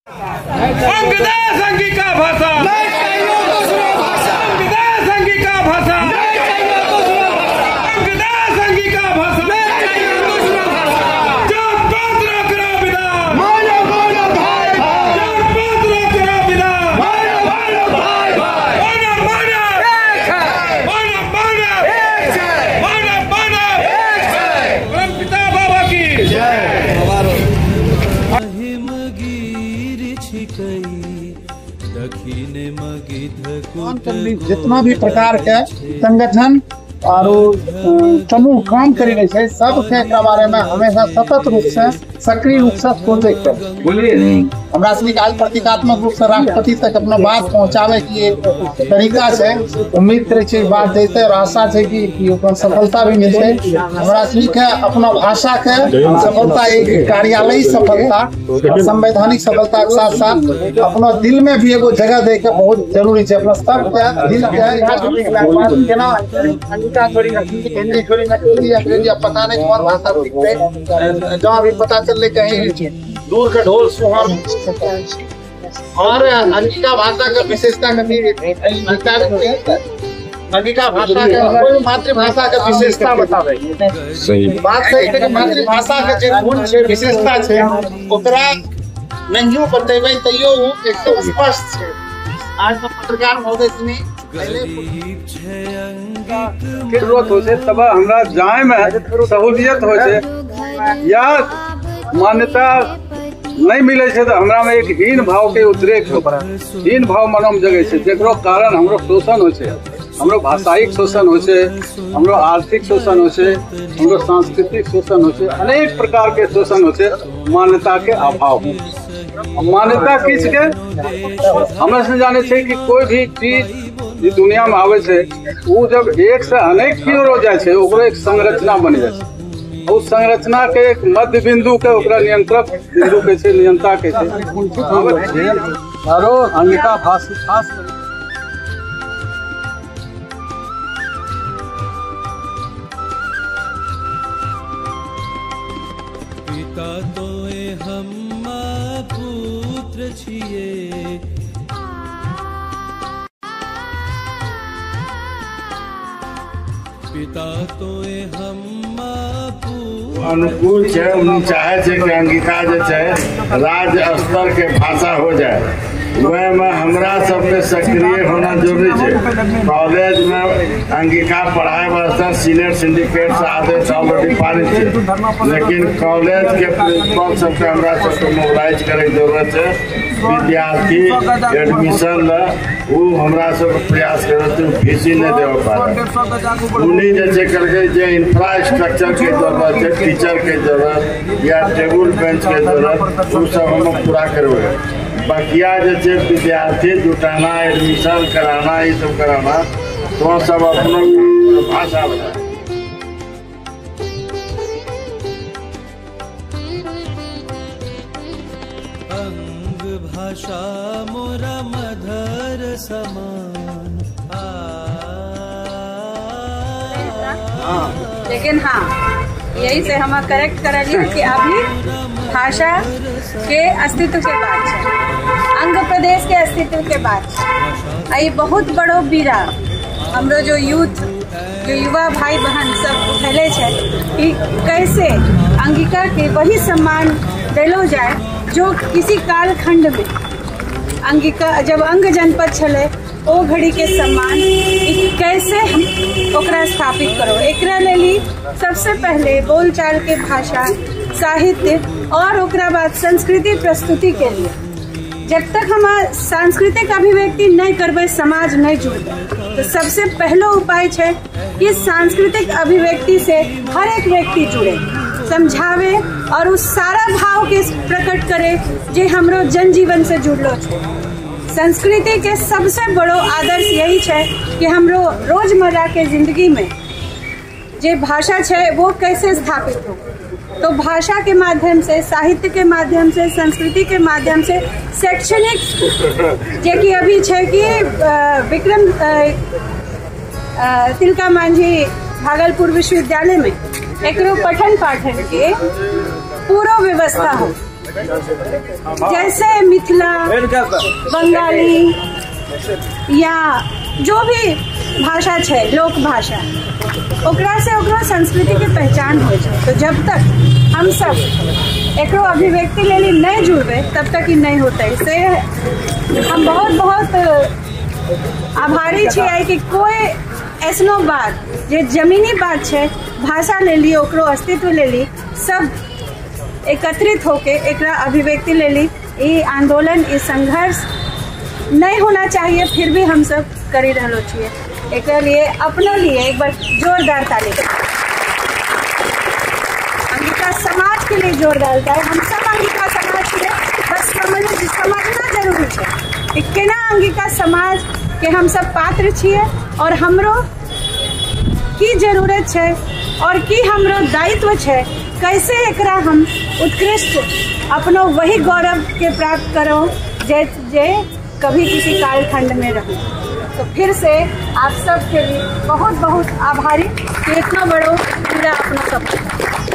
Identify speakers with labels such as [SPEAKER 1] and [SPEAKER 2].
[SPEAKER 1] अंगदेश अंगिका भाषा, अंगदेश अंगिका भाषा, अंगदेश अंगिका भाषा। जात पात ना करो विधान, जात पात ना करो विधान। मानव मानव मानव मानव मानव मानव परम पिता बाबा की जय।
[SPEAKER 2] जितना भी प्रकार के संगठन और समूह काम करी रहे छै, सबके एकरा बारे में हमेशा सतत रूप से सक्रिय रूप से सोचे के हमरा सबके आज प्रतीकात्मक रूप से राष्ट्रपति तक अपना बात पहुंचावे की एक तरीका छै। उम्मीद करै छी बात जैते और आशा छै कि ओकर सफलता भी मिलतै। हमरा सबके अपना भाषा के सफलता एक कार्यालयी सफलता और संवैधानिक सफलता के साथ साथ अपना दिल में भी एगो जगह दे के बहुत जरूरी छै। अपना सबके दिल के केना अंगिका छोड़ी हिंदी छोड़ी अंग्रेजी पता नहीं कौन भाषा सीखते, जहाँ भी पता चलले कहीं दूर के ढोल सुहान। और अंगिका भाषा के विशेषता कभी अंगिका भाषा के कोई मातृभाषा के विशेषता बतावे
[SPEAKER 3] सही
[SPEAKER 2] बात सही छै कि मातृभाषा के जे गुण छै विशेषता छै ओकरा नहियो बतेबै तैयो उ एकदम स्पष्ट छै। आज तो पत्रकार महोदय सुनी
[SPEAKER 4] जरूरत हो छै तब हमरा जाय में सहूलियत हो छै या मान्यता नहीं मिले छै तो हमरा में एक हीन भाव के उद्रेक हो, हीन भाव मनोमे जगै छै, जेकरो कारण हमरो शोषण हो छै, हमरो भाषायिक शोषण हो छै, हमरो आर्थिक शोषण हो छै, हमरो सांस्कृतिक शोषण हो छै, अनेक प्रकार के शोषण हो छै मान्यता के अभाव। मान्यता किस के हमरा से जाने छै कि कोई भी चीज दुनिया में आवे छै वो जब एक से अनेक की ओर हो जाए छै ओकरो एक संरचना बन जाए छै, उस संरचना के एक मध्य बिंदु के ओकरा नियंत्रक बिंदु के छै, नियंता के छै। आरो अंगिका भाषा खास
[SPEAKER 5] पिता तो हम पुत्र छिए, पिता तो हम
[SPEAKER 3] अनुकूल छै। चाहे छै कि अंगिका जे छै राज्य स्तर के भाषा हो जाए, वह में हमरा सबके सक्रिय होना जरूरी छै। कॉलेज में अंगिका पढ़ाए वास्ते सीनियर सिंडिकेट से आदेश ऑलरेडी पारित छै, लेकिन कॉलेज के प्रिंसिपल सबके हमरा सबके मोबिलाइज करे के जरूरत छै। विद्यार्थी एडमिशन ला वो हमरा सबके प्रयास करत फीसी नहीं देवे पारे। उन्हीं जे छै कहलकै जे इंफ्रास्ट्रक्चर के जरूरत छै, टीचर के जरूरत या टेबुल बेंच के जरूरत, वो सब हम पूरा करबै। बकिया जे विद्यार्थी जुटाना, एडमिशन कराना, ये सब कराना तो सब अपनो भाषा बना।
[SPEAKER 5] अंग भाषा मोरा मधर समान।
[SPEAKER 6] लेकिन हाँ, यही से हम करेक्ट करलिए कि अभी भाषा के अस्तित्व के बात है, अंग प्रदेश के अस्तित्व के बात है। ये बहुत बड़ो बीरा हमरो जो यूथ जो युवा भाई बहन सब उठले छै कि कैसे अंगिका के वही सम्मान दिलो जाए जो किसी कालखंड में अंगिका जब अंग जनपद छले ओ घड़ी के सम्मान कैसे ओकरा स्थापित करो। एकरा लेली सबसे पहले बोलचाल के भाषा साहित्य और ओकरा बाद संस्कृति प्रस्तुति के लिए जब तक हम सांस्कृतिक अभिव्यक्ति नहीं करबै समाज नहीं जुड़तै। तो सबसे पहलो उपाय है कि सांस्कृतिक अभिव्यक्ति से हर एक व्यक्ति जुड़े, समझावे और उस सारा भाव के प्रकट करे जे हमरो जनजीवन से जुड़लो छे। संस्कृति के सबसे बड़ो आदर्श यही है कि हमरो रोजमर्रा के जिंदगी में जे भाषा है वो कैसे स्थापित हो। तो भाषा के माध्यम से, साहित्य के माध्यम से, संस्कृति के माध्यम से, शैक्षणिक जे कि अभी है कि विक्रम तिलका मांझी भागलपुर विश्वविद्यालय में एकरो पठन पाठन के पूरा व्यवस्था हो। जैसे मिथिला, बंगाली या जो भी भाषा छै, लोक भाषा, ओकरा से ओकरो संस्कृति के पहचान होइ छै। तो जब तक हम सब एकरो अभिव्यक्ति लेली नहीं जुड़बै तब तक ई नहीं होतै। से हम बहुत बहुत आभारी छियै कि कोई ऐसनो बात जे जमीनी बात छै, भाषा लेली, ओकरो अस्तित्व लेली, सब एकत्रित होके एकरा अभिव्यक्ति लेली ई आंदोलन, ई संघर्ष नहीं होना चाहिए, फिर भी हम सब करी रहलो छियै। एकरा लिए, अपनो लिए एक बार जोरदार ताली। अंगिका समाज के लिए जोरदार ताली। हम सब अंगिका समाज के, बस समझना जरूरी छै कि केना अंगिका समाज के हम सब पात्र छियै और हमरो की जरूरत छै और की हमरो दायित्व छै, कैसे एकरा हम उत्कृष्ट अपनो वही गौरव के प्राप्त करो जे जे कभी किसी कालखंड में रहूँ। तो फिर से आप सब के लिए बहुत बहुत आभारी कि इतना बड़ो पूरा अपना सपोर्ट।